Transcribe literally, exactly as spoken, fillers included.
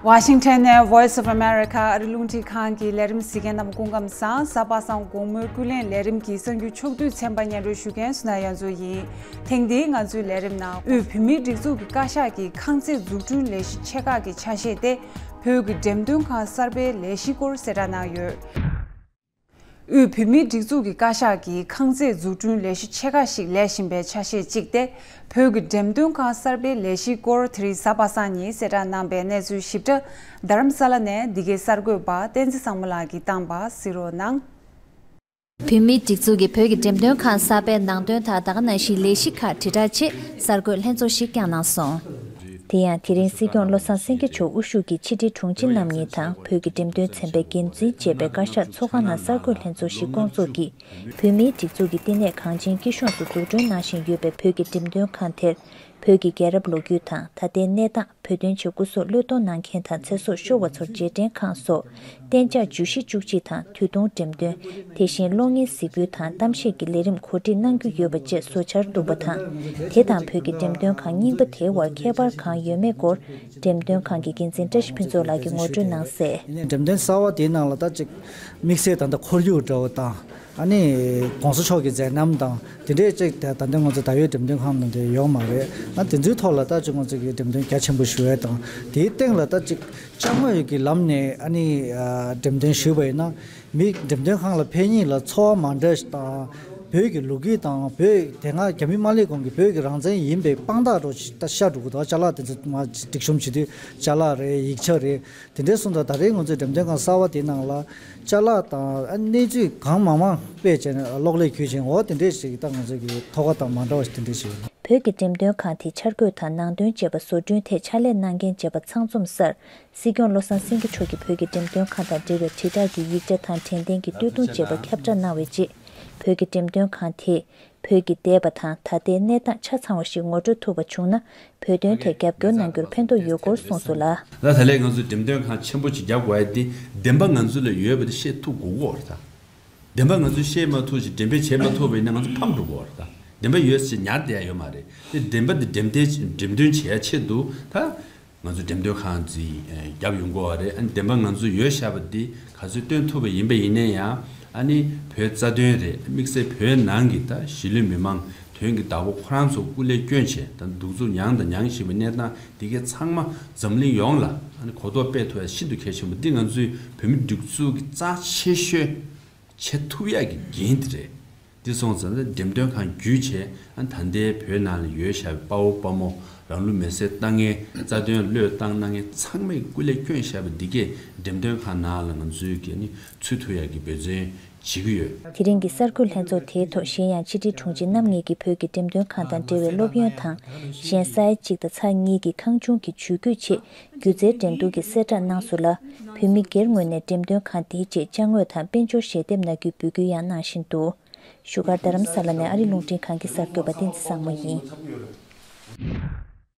ཝ་ཤིང་ཊོན་ནས་Voice of America ཨ་རི་རླུང་འཕྲིན་ཁང་གི་ལས་རིམ་གཟིགས་མཁན་རྣམས་སྐུ་ཁམས་བཟང་། གཟའ་པ་སངས་དགོང་མོའི་ཀུན་གླེང་ལས་རིམ་གྱི་གསར་འགྱུར་ཕྱོགས་བསྡུས་ཚན་པ་སྙན་སྒྲོན་ཞུ་མཁན་སུ་ན་ཡ་མཚོ་ཡིན། ཐེངས་འདིའི་ང་ཚོའི་ལས་རིམ་ནང་དབུས་བོད་མིའི་སྒྲིག་འཛུགས་ཀྱི་བཀའ་ཤག་གི་ཁང་བརྩེགས་འཛུགས་སྐྲུན་ལས་གཞི་ཆེ་ཁག་གི་ཆ་ཤས་ཏེ། བོད་ཀྱི་འགྲེམས་སྟོན་ཁང་གསར་པའི་ལས་གཞིའི་སྐོར་གསལ་བསྒྲགས་གནང་ཡོད། དབུས་བོད་མིའི་སྒྲིག་འཛུགས་ཀྱི་བཀའ་ཤག་གིས་ཁང་བརྩེགས་འཛུགས་སྐྲུན་ལས་གཞི་ཆེ་ཁག་ཞིག་ལས་བཞིན་པའི་ཆ་ཤས་གཅིག་སྟེ། བོད་ཀྱི་འགྲེམས་སྟོན་ཁང་གསར་པའི་ལས་གཞིའི་སྐོར་དེ་རིང་གཟའ་པ་སངས་ཉིན་གསལ་བསྒྲགས་གནང་པའི་གནས་ཚུལ་ཞིབ་ཕྲ་རྡ་རམ་ས་ལ་ནས་འདི་གའི་གསར་འགོད་པ་བསྟན་འཛིན་བཟང་མོ་ལགས་ཀྱིས་བཏང་པ་གཟིགས་རོགས་གནང་། བོད་མིའི་སྒྲིག་འཛུགས་ཀྱིས་བོད་ཀྱི་འགྲེམས་སྟོན་ཁང་གསར་པའི་ནང་དོན་དང་ད་ག་ནང་བཞིན་ལས་གཞི་ཁག་དྲིལ་བསྒྲགས་ཆེད་གསར་འགོད་ལྷན་ཚོགས་ཤིག་བསྐྱངས་གནང་སོང་། དེ་ཡང་དེ་རིང་སྲིད་སྐྱོང་བློ་བཟང་སེང་གེ་མཆོག་དབུ་བཞུགས་ཀྱི་ཕྱི་དྲིལ་དྲུང་ཆེ་རྣམ་གཉིས་དང་བོད་ཀྱི་འགྲེམས་སྟོན་ཚན་པའི་འགན་འཛིན་བཅས་པའི་བཀའ་ཤག་ཚོགས་ཁང་ནང་གསར་འགོད་ལྷན་ཚོགས་ཤིག་བསྐོང་ཚོགས་ཀྱིས། བོད་མིའི་སྒྲིག་འཛུགས་ཀྱི་བསྟི་གནས་གངས་ཅན་སྐྱིད་གཤོངས་སུ་འཛུགས་སྐྲུན་གནང་བཞིན་ཡོད་པའི་བོད་ཀྱི་འགྲེམས་སྟོན་ཁང་དེར། བོད་ཀྱི་རྒྱལ་རབས་ལོ་རྒྱུས་དང་ད་ལྟའི་གནས་སྟངས། བོད་དོན་ཆེད་སྐུ་སྲོག་བློས་གཏོང་གནང་མཁན་དང་ཚེ་སྲོག་ཤོར་བ་ཚོར་རྗེས་དྲན་ཁང་སོགས། གཏན་འཇགས་བརྗོད་གཞི་བཅུ་གཅིག་དང་དུས་ཐུང་འགྲེམས་སྟོན། དེ་བཞིན་གློག་བརྙན་གཟིགས་འབུལ་དང་གཏམ་བཤད་ཀྱི་ལས་རིམ་གོ་སྒྲིག་གནང་རྒྱུ་ཡོད་པ་བཅས་བཟོ་འཆར་འདུག་པ་དང་། དེ་དང་བོད་ཀྱི་འགྲེམས་སྟོན་ཁང་རྙིང་པ་དེའི་བར་ཁྱད་པར་གང་ཡོད་མེད་སྐོར། འགྲེམས་སྟོན་ཁང་གི་འགན་འཛིན་བཀྲ་ཤིས་ཕུན་ཚོགས་ལགས་ཀྱིས་ངོ་སྤྲོད་གནང་གསལ། འགྲེམས་སྟོན་གསར་བ་དེའི་ནང་ལ་ད་ཅིག་དམིགས་བསལ་ད་ལྟ་ཁོར་ཡུག་འདྲ་བོ་དང་། ཨ་ནི་༸གོང་ས་མཆོག་གི་མཛད་རྣམ་དང་དེ་འདྲས་ཅིག་ད་ད་ལྟ་ང་ཚོ་ད་ཡོད་འགྲེམས་སྟོན་ཁང་ནང་དེ་ཡོད་མ་རེད། ཨ་དེ་ཚོའི་ཐོག་ལ་ད་ཅིག་ང་ཚོ་གི་འགྲེམས་སྟོན་རྒྱ་ཆེན་པོ་ཞུ་ཡས་དང་དེའི་སྟེང་ལ་ད་ཅིག་ཅ་དངོས་ཀྱི་ལམ་ནས་ཨ་ནི་འགྲེམས་སྟོན་ཞུས་པ་ཡིན་ན། མི་འགྲེམས་སྟོན་ཁང་ལ་ཕེབས་མཁན་ལ་ཚོར་བ་མ་འདྲ་ཞིག་དང་། བོད་ཀྱི་ལོ་རྒྱུས་དང་བོད་དེ་སྔ་རྒྱ་མི་མ་སླེབས་གོང་གི་བོད་ཀྱི་རང་བཙན་ཡིན་པའི་དཔང་རྟགས་རོ་ཞིག་ད་ཤར་འགྲོ་གི་འདུག་ཅ་ལག་དེ་ཚོ་མ་སྒྲིག་གཤོམ་བྱེད་དུས་ཅ་ལག་རེད། ཡིག་ཆ་རེད། དེ་འདྲའི་སོང་ཙང་ད་རེས་ང་ཚོའི་འགྲེམས་སྟོན་ཁང་གསར་བ་དེའི་ནང་ལ་ཅ་ལག་དང་ཨ་གནས་ཚུལ་གང་མང་མང་སྤེལ་བྱས་ནས་གློག་ཀླད་བརྒྱུད་བྱས་འོ་དེ་འདྲས་ཞིག་ད་ང་ཚོ་གི་ཐོག་ཁ་དང་མ་འདྲ་བ་ཞིག་དེ་འདྲས་ཞིག་ཡོད། བོད་ཀྱི་འགྲེམས་སྟོན་ཁང་དེ་འཆར་འགོད་དང་ནང་དོན་བཅས་པ་བཟོ་སྐྲུན་ཐད་ཕྱག་ལས་གནང་མཁན་བཅས་པ་ཚང་འཛོམས་སར། སྲིད་སྐྱོང་བློ་བཟང་སེང་གེ་མཆོག་གིས་བོད་ཀྱི་འགྲེམས་སྟོན་ཁང་དང་འབྲེལ་བའི་དྲིལ་བསྒྲགས་ཀྱི་ཡིག་ཆ་དང་དྲན་རྟེན་གྱི་སྟོད་ཐུང་བཅས་པ་ཁྱབ་བསྒྲགས་གནང་བའི་རྗེས། བོད་ཀྱི་འགྲེམས་སྟོན་ཁང་དེས་བོད་ཀྱི་འདས་པ་དང་ད་ལྟའི་གནས་སྟངས་ཆ་ཚང་བ་ཞིག་ངོ་སྤྲོད་ཐུབ་པ་བྱུང་ན། བོད་དོན་ཐད་རྒྱབ་སྐྱོར་གནང་རྒྱུར་ཕན་ཐོགས་ཡོད་སྐོར་གསུངས་སོང་ལ། ད་ད་ལན་ང་ཚོས་འགྲེམས་སྟོན་ཁང་ཆེན་པོ་ཅིག་རྒྱག་དགོས་ཡ་དེ་བདེན་པ་ང་ཚོ་ལ་ཡོད་པ་དེ་ཤེས་ཐུབ་དགོས་ཀྱི་ཡོད་རེད་ད། བདེན་པ་ང་ཚོས་ཤེས་མ་ཐུབ་ཅིང་འགྲེམས་སྤེལ་བྱེད་མ་ཐུབ་པ་ཡིན་ན་ང་ཚོ་ཕམ་འགྲོ་གི་ཡོད་རེད་ད། བདེན་པ་ཡོད་ཟེར་ཉར་བསྡད་ཡ་ཡོད་མ་རེད་དེ། བདེན་པ་དེ་འགྲེམས་སྟོན་འགྲེམས་སྟོན་བྱེད་ཡ་ཆེད་དུ་ད། ང་ཚོ་འགྲེམས་སྟོན་ཁང་ཅིག་རྒྱབ་ཡོང་གི་ཡོད་རེད། ཨ་ནི་བདེན་པ་ང་ཚོ་ཡོད་བཞག་པ་འདི་ག་ཚོད་སྟོན་ཐུབ་པ་ཡིན་པ་ཡིན་ན་ཡང་ཨ་ནི་བོད་རྩ་དོན་རེད། དམིགས་བསལ་བོད་ནང་གི་ད་གཞིས་ལུས་མི་མང་དོན་གྱི་བདག་པོ་ཁོ་རང་ཚོ་སྐུ་ལས་བསྐྱོན་བྱས་ད་གདུག་རྩུབ་མྱངས་དང་མྱང་བཞིན་པའི་གནས་སྟངས་འདི་གའི་ཚང་མ་འཛམ་གླིང་ཡོངས་ལ་ཨ་ནི་གོ་རྟོགས་སྤེལ་ཐུབ་ཡ་ཤིན་ཏུ་གལ་ཆེན་པོ་འདི་ང་ཚོའི་བོད་མི་སྒྲིག་འཛུགས་ཀྱི་རྩ་ཆེ་ཤོས་བྱེད་ཐུབ་ཡ་གི་འགན་དེ་རེད། འདི་སོང་ཙང་འགྲེམས་སྟོན་ཁང་བརྒྱུད་བྱས་ཨ་ད་ལྟའི་བོད་ནང་ལ་ཡོད་བཞག་པའི་དཔའ་བོ་དཔའ་མོ་རང་ལུས་མེར་སྲེག་བཏང་མཁན་རྩ་དོན་བློས་བཏང་གནང་མཁན་ཚང་མས་སྐུ་ལས་བསྐྱོན་བཞག་པ་འདི་གས་འགྲེམས་སྟོན་ཁང་ནང་ལ་ང་ཚོས་ཀྱི་ནི་ཚུད་ཐུབ་ཡ་གི་འབད་བརྩོན་བྱེད་ཀྱི་ཡོད། དེ་རིང་གི་གསར་འགོད་ལྷན་ཚོགས་དེའི་ཐོག་གཞན་ཡང་ཕྱི་དྲིལ་དྲུང་ཆེ་རྣམ་གཉིས་ཀྱིས་བོད་ཀྱི་འགྲེམས་སྟོན་ཁང་དང་འབྲེལ་བའི་སློབ་ཡོན་དང་། གཞན་ས་ཡ་གཅིག་དང་ཚེག་གཉིས་ཀྱི་ཁང་ཆུང་གི་ཇུས་འགོད་ཆེད་སྒྱུ་རྩལ་འགྲན་བསྡུར་གྱི་གསལ་བསྒྲགས་གནང་སོང་ལ། བོད་མི་སྒེར་ངོས་ནས་འགྲེམས་སྟོན་ཁང་དེའི་ཆེད་ཅ་དངོས་དང་དཔལ་འབྱོར་ཞལ་འདེབས་གནང་རྒྱུའི་འབོད་སྐུལ་ཡང་གནང་བཞིན་འདུག་བཞུགས་སྒར་རྡ་རམ་ས་ལ་ནས་ཨ་རི་རླུང་འཕྲིན་ཁང་གི་གསར་འགོད་པ་བསྟན་འཛིན་བཟང་མོ་ཡིན།